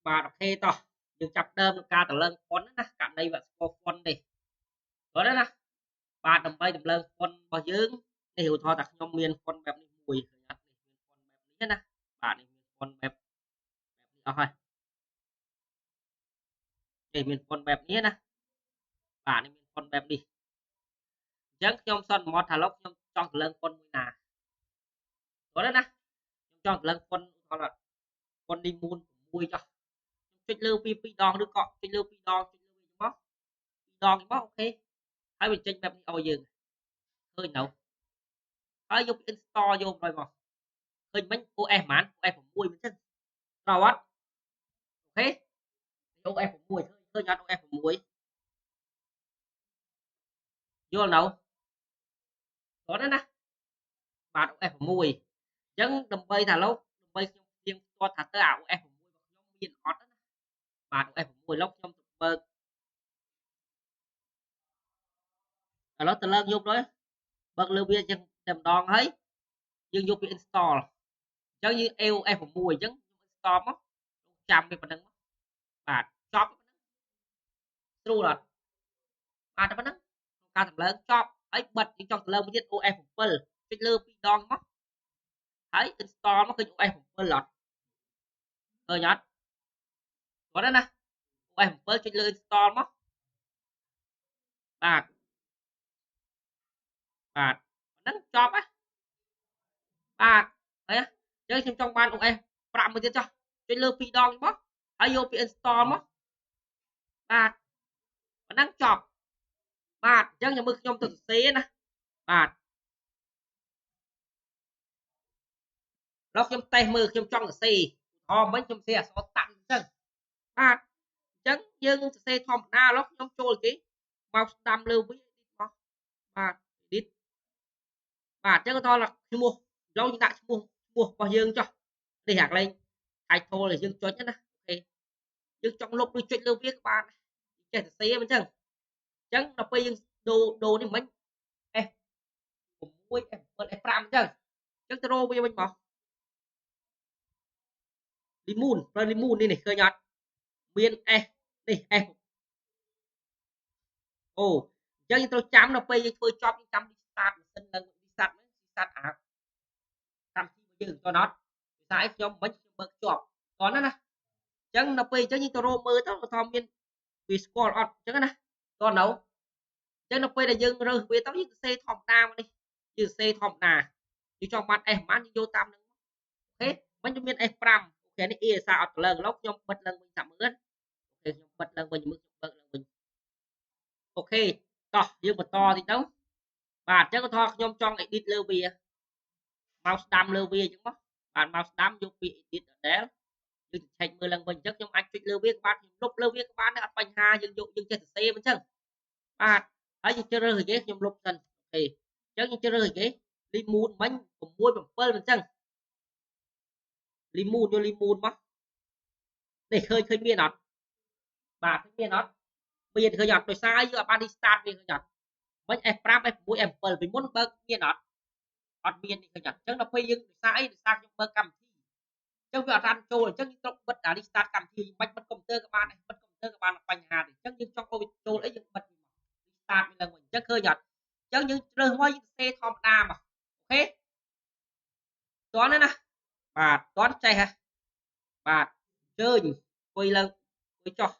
បាទ OK តោះយើងចាប់ដើមក្នុងការតម្លើង font ណាករណីវាស្គាល់ font ទេគាត់ណាបាទដើម្បីតម្លើង font របស់យើងនេះឧទាហរណ៍ថាខ្ញុំមាន font បែបនេះមួយឃើញអត់នេះមាន font បែបនេះណាបាទនេះមាន font បែបនេះអស់ហើយនេះមាន font បែបនេះណាបាទនេះមាន font បែបនេះអញ្ចឹងខ្ញុំសន្មតថាឡូវខ្ញុំចង់តម្លើង font មួយណាគាត់ណាខ្ញុំចង់តម្លើង font ឧទាហរណ៍ font នេះមូន6ចុះចុចលើពី2ដងឬក៏ចុចលើ2ដងចុចលើវាមក2ដងមក OK ហើយវាចេញបែបនេះឲ្យយើងឃើញនៅហើយយក install យកមកមកឃើញមិញ OS ហ្មង OS 6មិនចឹងត្រូវអត់ OK OS 6ឃើញអត់ OS 6យល់នៅគាត់ណាបាទ OS 6អញ្ចឹងដើម្បីថាលោកដើម្បីខ្ញុំផ្ទៀងផ្ទាត់ថាតើអា OS 6របស់ខ្ញុំមានអត់ណាបាទ OS 6លោកខ្ញុំទៅបើកឥឡូវទៅលើកយប់ហើយបើកលើវាអញ្ចឹងតែម្ដងហើយយើងយកពី install អញ្ចឹងយើង AOS 6អញ្ចឹងខ្ញុំ install មកចាំវាប៉ុណ្្នឹងមកបាទចប់ស្រួលអត់បាទតែប៉ុណ្្នឹងក្នុងការតម្លើងចប់ហើយបិទយើងចង់តម្លើងមួយទៀត OS 7ចុចលើ2ដងមកហើយ install មកឃើញ OS 7អត់ឃើញអត់គាត់ណា OS 7ចុចលើ install មកបាទបាទហ្នឹងចប់ហ៎បាទហើយអញ្ចឹងខ្ញុំចង់បាន OS 5មួយទៀតចុះចុចលើ2ដងមកហើយយកពី install មកបាទប៉ុណ្ណឹងចប់បាទអញ្ចឹងខ្ញុំមើលខ្ញុំទៅសរសេរណាបាទដល់ខ្ញុំតេស្តមើលខ្ញុំចង់សរសេរឧទាហរណ៍មិញខ្ញុំសរសេរអក្សរតាំងអញ្ចឹងបាទអញ្ចឹងយើងសរសេរធម្មតាឡោះខ្ញុំចូលគេមកស្ដាំលើវាមកបាទ edit បាទអញ្ចឹងឧទាហរណ៍ឈ្មោះឡូវយើងដាក់ឈ្មោះរបស់យើងចុះនេះអាកន្លែង title ដែលយើងចុចណា OK យើងចង់លុបឬចុចលើវាក៏បានចេះសរសេរអញ្ចឹងអញ្ចឹងដល់ពេលយើងដូរនេះមិញ S 6 S 7 S 5អញ្ចឹងអញ្ចឹងទៅរកវាវិញមកលីមូនប្រើលីមូននេះឃើញអត់មាន S នេះ S អូអញ្ចឹងយើងត្រូវចាំដល់ពេលយើងធ្វើចប់យើងចាំ restart ម៉ាស៊ីននឹង restart ហ្នឹង restart អាកម្មវិធីរបស់យើងតើអត់ភាសាអីខ្ញុំមិនខ្ញុំបើកជាប់តោះណាណាអញ្ចឹងដល់ពេលអញ្ចឹងយើងទៅរកមើលទៅថាមានវាស្គាល់អត់អញ្ចឹងណាតោះនៅអញ្ចឹងដល់ពេលដែលយើងរើសវាទៅយើងសរសេរធម្មតាមកនេះយើងសរសេរធម្មតាយើងចង់បាន S ប៉ុន្មានយើងយកតាមនឹង OK មិញខ្ញុំមាន S5 OK នេះ A សារអត់ឡើងឡូវខ្ញុំបិទឡើងវិញសាក់មើល OK ខ្ញុំបិទឡើងវិញមើលខ្ញុំបើកឡើងវិញ OK តោះយើងបន្តតិចទៅបាទអញ្ចឹងឧទាហរណ៍ខ្ញុំចង់ edit លើវាមកស្ដាំលើវាអញ្ចឹងមកបាទមកស្ដាំយកពី edit ដដែលយើងឆែកមើលឡើងវិញអញ្ចឹងខ្ញុំអាចចុចលើវាក៏បានខ្ញុំលុបលើវាក៏បានដែរអត់បញ្ហាយើងយកយើងចេះសរសេរអញ្ចឹងបាទហើយយើងជ្រើសរើសគេខ្ញុំលុបសិន OK អញ្ចឹងយើងជ្រើសរើសគេលីមូនមិញ6 7អញ្ចឹងលីមូនយកលីមូនមកនេះឃើញមានអត់បាទឃើញមានអត់មានឃើញអត់ដោយសារយើងអត់បាន restart វាឃើញអត់មិញ S5 S6 S7 ពីមុនបើកមានអត់អត់មាននេះឃើញអត់អញ្ចឹងដល់ពេលយើងដោយសារអីដោយសារខ្ញុំបើកកម្មវិធីអញ្ចឹងវាអត់ run ចូលអញ្ចឹងយើងត្រូវបិទអា restart កម្មវិធីមិនបិទកុំព្យូទ័រក៏បានដែរបិទកុំព្យូទ័រក៏បានបញ្ហាទេអញ្ចឹងយើងចង់ឲ្យវាចូលអីយើងបិទវាមក restart វាឡើងវិញអញ្ចឹងឃើញអត់អញ្ចឹងយើងជ្រើសមកយើងសរសេរធម្មតាមក OK តោះណាបាទតោះចេះហ៎បាទអញ្ជើញអង្គុយឡើងអង្គុយចុះ